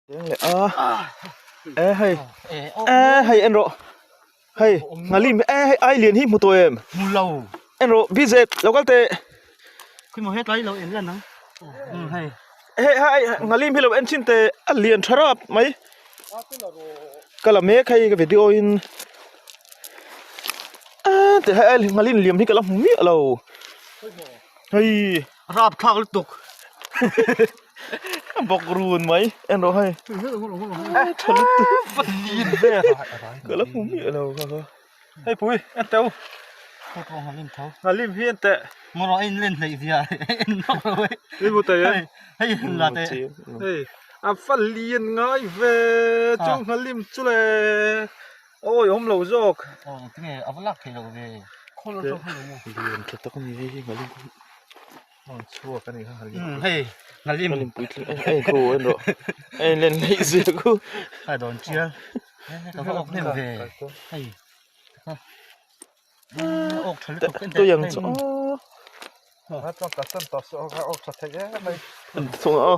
Leng leh a e hei e hei en rawh hei nghalim e hei ai lian hi hmu tawh em hmu lo en rawh BZ lo kal teh khi maw hetlai lo en lan ang um hei hei hei nghalim hi lo en chin teh a lian tha rap mai ka la mek hei ka video in a teh hei nghalim liam hi ka la hmu miah lo hei rap thlak lutuk bawk run mai en rawh hei tha lutuk ka la hmu miah lo kha kha hei pui en teu Ngalim hi en teh Mawrawh a inlen hleih zia en nawk lo e Hei mu tei hei hei la teh hei a fa lian ngai ve chu ngalim chu le awi awm lo zawk aw tinge a va lak thei lo ve lian tha tak a ni hei hi ngalim Hmun chhuak a nih kha Ngalim hei Ngalim Ngalim puitling en en khu en rawh a inlen hleih zia khu a dawn chial ka va awk hnem ve hei awk tha lutuk en tui ang chu aw chuan ka chan tawh suh ka awk tha thei em mai thung aw.